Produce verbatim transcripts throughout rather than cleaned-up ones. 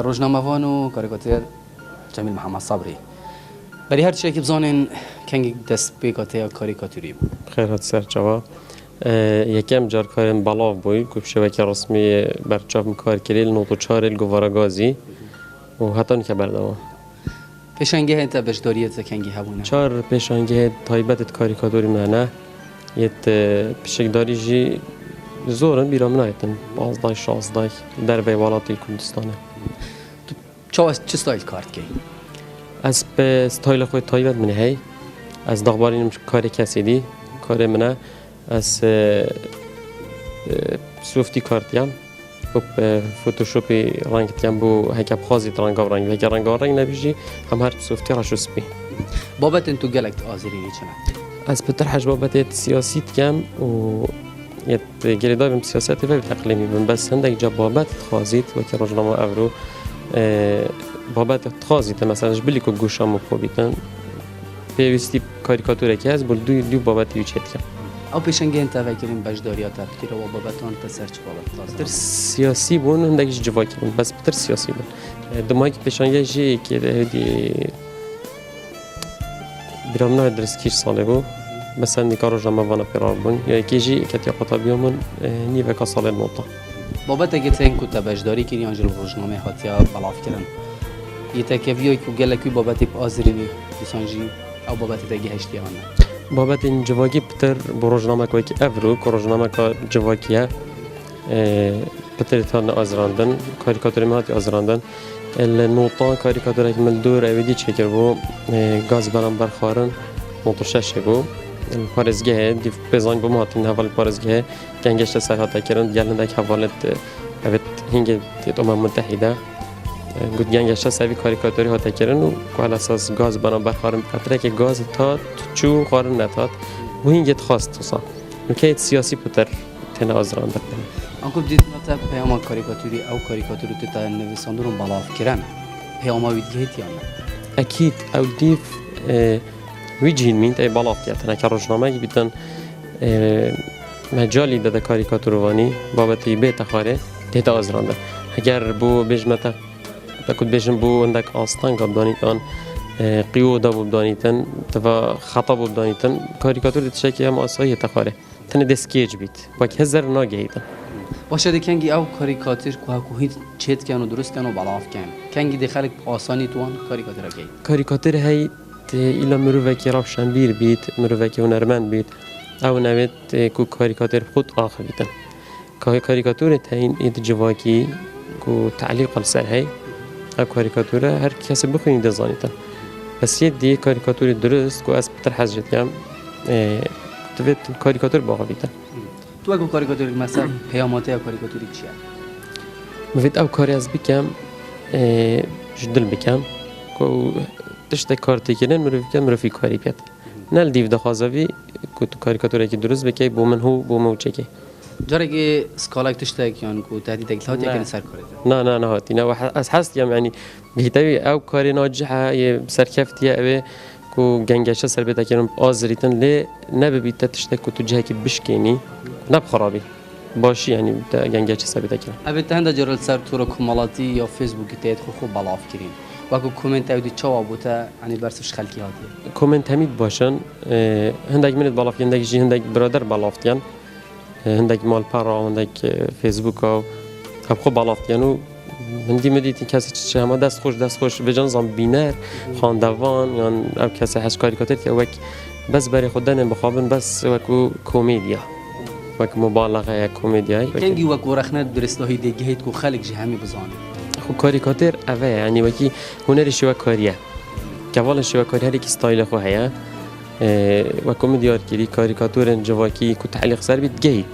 Rojnamevan û karîkator Cemîl Mihemed Sebrî. Berî her tiştekî bizanên kengî destpêka te ya karîkatûrî bû. Xêr hat ser çava. E, yekem car karên belav bûy, ku bi şêwekî resmî berçav min kar kirî, li nod û çar ê li Govara Gazî û heta nûke berdewam. Pêşengehên te beşdariyê te kengî hebûne? Çar pêşangehê taybet ê karîkatorî me hene. Yê te pişikdarî jî zor in, bîra min nayêtin. Pazdeh, şazdeh, derveyê welatê Kurdistanê. Tu çawa, çi stayl kar dikey? Ez bi stayla xwe taybet min hey. Ez daxbarînim karê kesê dî. Karê min e. Ez, e, e, softî kar dikem. Û, e, Photoshopî reng dikem bo heke bixwazît rengavreng. Heke rengavreng nebî jî em her bi softî reş û spî. Babetên tu gelek diazirînî çi ne? Ez pitir hej babetê siyasî dikem û yê girêdayî bim siyasetê ve teqlîmî bim. Bes hindek ca babet dixwazît, wekî rojnama evro, e, babet dixwazît, mesela ji bilî ku goşa min xwe bîtin. Pêwîstî karîkatûrekî hest bo dû, dû babetî wî çêdikim. Ew pêşengehên te vekirin beşdariya te, pitir ewa babetan te ser çi babet dixwazin? Pitir siyasî bûn, hindek jî civakî bûn, bes pitir siyasî bûn. E, Dimahekî pêşangeh jî yekê de hêdî bira min nayê dirist kîş salê bû. Bes hindika rojnamevana pê rabûn. Ya yekê jî ketiya qutabiya min, e, nîveka salê nota. Babetekê tên ku te beşdarî kir yan jî li rojnameyê hatiya belavkirin. Yê te keviya ku gelek wî babetê bi azirînî, dîsan jî ew babetê te gihiştiye an ne? Babetên civakî pitir bi rojnamek wekî evro, ku rojnameka civakî ye, e, pitir hatine azirandin, karîkatorê min hatiye azirandin. E, li notan karîkatorek min li dor ewêdî çêkiribû, e, gaz beran berxwarin, nod û şeş bû. Li parêzgehê, dîv pêzanî bo min hatin heval li parêzgehê, gengeşte ser hate kirin, gel hindek hevalê, e, evê hingê tê Umem Mutehîde. E, got gengeşte ser vî karîkatorî hate kirin û ku elesas gaz bana berxwarin, qetrekê gaz tat, çû xwarin netat. Bû hingê dixwast wisa. Nûke yê siyasî pitir têne azirandin. Anku dîtina te peyama karîkatûrî, ew karîkatûrî tu te nivîsandin û belav kirin, peyama wî digihît yan ne? Ekîd, ew dîv, e, wî cihîn mîn tê belav diye. Teneke rojnameyekî bîtin, e, mecalî dide karîkatûrvanî, babetî bête xwarê, tête azirandin. Heger bo bêjme te, te ku dibêjin bo hindek asteng bidanîtin, e, qîyo da bo bidanîtin, teva xeta bo bidanîtin, karîkatûr de tiştekî hem asayî hête xwarê. Tenê dê skêç bît, wek hizir nagihîtin. Baş e, dê kengî ew karîkatîr ku heku hîn çêdikin û dirust kin û belav kin. Kengî dê xelk bi asanî tu wan karîkatîra gihît. Karîkatîr hey, tê îla mirovekî rewşenbîr bît, mirovekî hunermend bît. Ew newêt, e, ku karîkatîr bi xwe axivîtin. Ka-, karîkatûrê teyîn ê di civakî ku telîqa li ser hey, ev karîkatûre her kesê bixwînî dê zanîtin. Bes yê dî karîkatûrê dirust ku ez pitir hez jê dikem, e, divêt karîkatûr biaxivîtin. Tu wek ku karîkatûrek mesela peyama te ya karîkatûrî çi ye? Min vêt ew karê ez bikem, e, ji dil bikem. Ku tiştek kar tê kirin, mirov bikin, mirov vî karî biket. Ne li dîv dixwaze vî ku tu karîkatûrekî dirust bikey, bo min hû, bo min û çekê. Carekê skalek tiştek yan ku tehdîdek li hatiye Ne. kirin ser karê te? Na, na, nehatî. Ne, we he-, ez hez dikem, yanî, gihîte wî ew karê nacih e, yê serkeftiye, ew ê ku gengeşe ser bête kirin, azirîtin, lê nebibîte tiştek ku tu cihekî bişkênî, ne bi xirabî. Başî, yanî, te gengeşe ser bête kirin. Ev ê te hende caran li ser tora komalatî ya Facebookî te yê xwe xwe belav kirîn. Wekî komênt ew dî çawa bû te, yanî bersiv ji xelkî hatiye? Komênt hemî baş in. E, hindek min ê belav kirin, hindek jî hindek birader belav dikin. E, hindek malpera, hindek, e, Facebooka, ev xwe belav dikin û hindî min dîtin kesê çi çi hema dest xweş, dest xweş, vêcan zan bîner, xandevan, yan ev kesê hej karîkatîr ke wek bes berê xwe denên bixwabin, bes wekû komedya, wek mubalaxe ye, komedya ye. Kengî wek werexne diristahî dê gihêt ku xelk ji hemî bizane. Xwe karîkatîr ev e, yanî wekî hunerê şêwekarî ye. Kevalên şêwekarî her yekî stayla xwe heye. E, wek ku min diyar kirî, karîkatûrên civakî ku telîq ser bî digehît.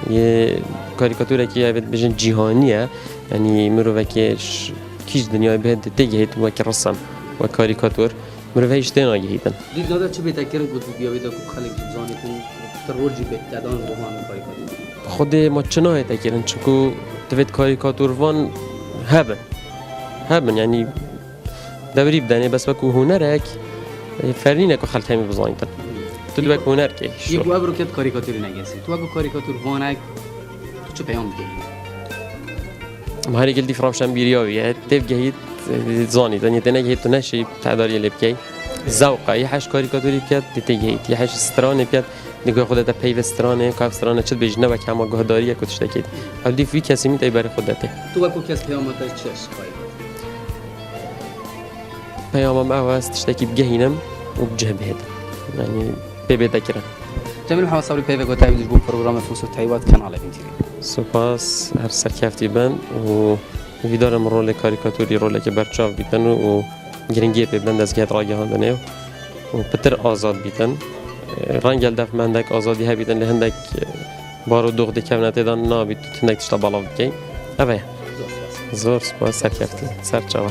Yê karîkatûrekî, ev ê dibêjin cîhanî ye, yanî mirovekê ş-, kîj dinyayê bihê tê gehît wek resim, wek karîkatûr, mirov heyî ji tê nagihîtin. Dîtina te çi bête kirin ku tu diya wê de ku xelk jî bizanîtin, tu rol jî bête dan roman û karîkatûr? Xwedê ma çi nahête kirin, çiku divêt karîkatûrvan hebin. Hebin, yanî Dewrî bidenê, bes wekû hunerek, e, ferî ne ku xelk hemî bizanîtin. Tu dibek huner kê. Yê ku ev roket karîkatûrî negesî. Tu wekû karîkatûrvanek, tu çi peyam dikevî? Herî gil dîf rewşenbîriya wî ye. Tê bigehît, e, zanît. Yanî tê negehît tu neşî tedariyê lê bikey. Zewq e. Yê heş karîkaturî biket, dê tê gehît. Yê heş stranê biket, dê ku xwe de te peyvê stranê, ku ev strane çi dibêjî, ne wek hema guhdarî ye ku tiştekî. Ew dîf vî kesî mît ey berê xwe de tê. Tu wekû kes peyama te çi ye ji karîkaturî? Peyama me ew e, ez tiştekî bigehînim û bi cih bihêtim. Yanî pê bête kirin. Cemîl Mihemed Sebrî, peyvê ku te ji bo programê Fursût Heywa di kanalê Bîn T V. Spas, her serkeftî bin û hêvîdar im rolê karîkaturî roleke berçav bîtin û giringiyê pê bidin dezgehê ragihandinê û pitir azad bîtin. Rengel def me hindek azadî hebîtin, lê hindek bar û dox dikevne tê de nabî tu hindek tişta belav bikey. Ev e. Zor spas, serkeftî, ser çava.